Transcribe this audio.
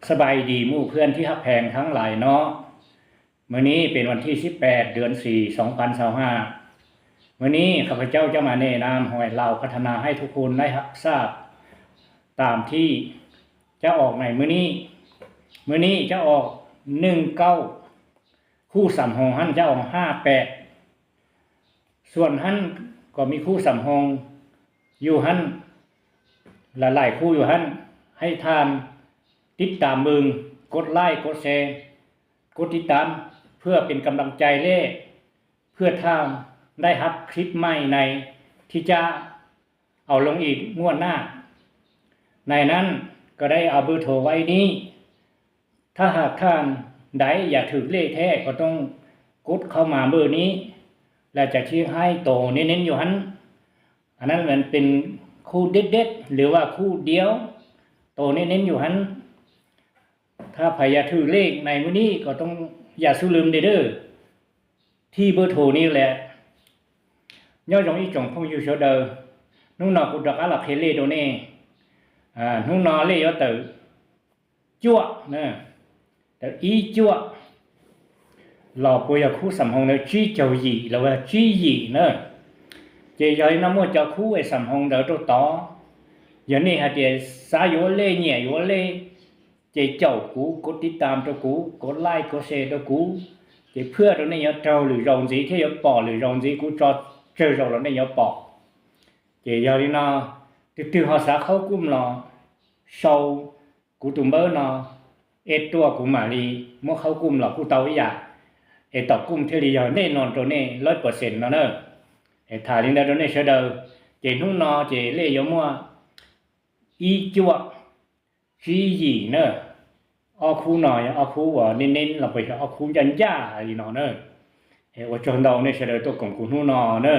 ສະບາຍດີໝູ່ເພື່ອນທີ່ຮັກແພງທັງຫຼາຍເນາະ. ມື້ນີ້ເປັນວັນທີສິບແປດ ເດືອນສີ່ ສອງພັນຊາວຫ້າ. ມື້ນີ້ຂ້າພະເຈົ້າຈະມາແນະນຳຫ້ອຍລາວພັດທະນາໃຫ້ທຸກຄົນໄດ້ຮັບຊາບ ຕາມທີ່ຈະອອກໃນມື້ນີ້. ມື້ນີ້ຈະອອກ ໜຶ່ງເກົ້າ ຄູ່ສຳຮອງຫັ້ນຈະອອກ ຫ້າແປດ. ສ່ວນຫັ້ນກໍມີຄູ່ສຳຮອງຢູ່ຫັ້ນ ຫຼາຍໆຄູ່ຢູ່ຫັ້ນ. ໃຫ້ທ່ານຕິດຕາມເບິ່ງ, ກົດໄລ, ກົດແຊ, ກົດຕິດຕາມ ເພື່ອເປັນກຳລັງໃຈ ແລະ ເພື່ອທ່ານໄດ້ຮັບຄລິບໃໝ່ໃນທີ່ຈະເອົາລົງອີກງວດໜ້າ. ໃນນັ້ນກໍໄດ້ເອົາເບີໂທໄວ້ນີ້. ຖ້າຫາກທ່ານໃດຢາກຖືກເລກແທ້ ກໍຕ້ອງກົດເຂົ້າມາເບີນີ້ ແລ້ວຈະຊີ້ໃຫ້ໂຕເນັ້ນໆຢູ່ຫັ້ນ. ອັນນັ້ນມັນເປັນຄູ່ເດັດໆ ຫຼືວ່າຄູ່ດຽວ ໂຕເນັ້ນໆຢູ່ຫັ້ນ. ຖ້າໃຜຢາກຖືກເລກໃນມື້ນີ້ ກໍຕ້ອງຢ່າສູ່ລືມເດີ້ ທີ່ເບີໂທນີ້ແຫຼະ. Nho dòng ý chọn phong du số đời, hnung no kuh drak alak he lê đồ nê. Hnung no lê yo tờ chuak nơ, tờ ý chuak. Lò pui yo khu sầm hông nơ chi chầu dị, lò wa chi dị nơ. Chê yo na mua cho khu e sầm hông đỡ tô tó. Yo nê ha tiê sa yo lê nhẹ yo lê. Chê chầu cú, cột tít tam cho cú, cột like, cột share cho cú. Chê phưa đồ nê yo trâu lử dòng dí, thế yo bỏ lử dòng dí, cú cho chơi dòng lo nê yo bỏ. Chê yo đi no, từ từ họ xã khâu cúm lo, sau cú tùm bớ no, ê tua cú mả đi, mua khâu cúm lo cú tàu ý à. Ê tỏ cúm thế đi yo nê non trâu nê, lối percent no nơ. Ê thả đi nơ trâu nê sơ đơ, chê hnung no, chê lê yo mua, ý chuộc, ຊີ້ຫຢີເນີ. ອໍຄູໜໍ ອໍຄູເນັ້ນໆ ລະໄປເອົາຄູຢ່ານຢາອີໜໍເນີ. ເອ ໂອຈອນດອງເນີ ສະເດີໂຕກົງຄູໜູໜໍເນີ.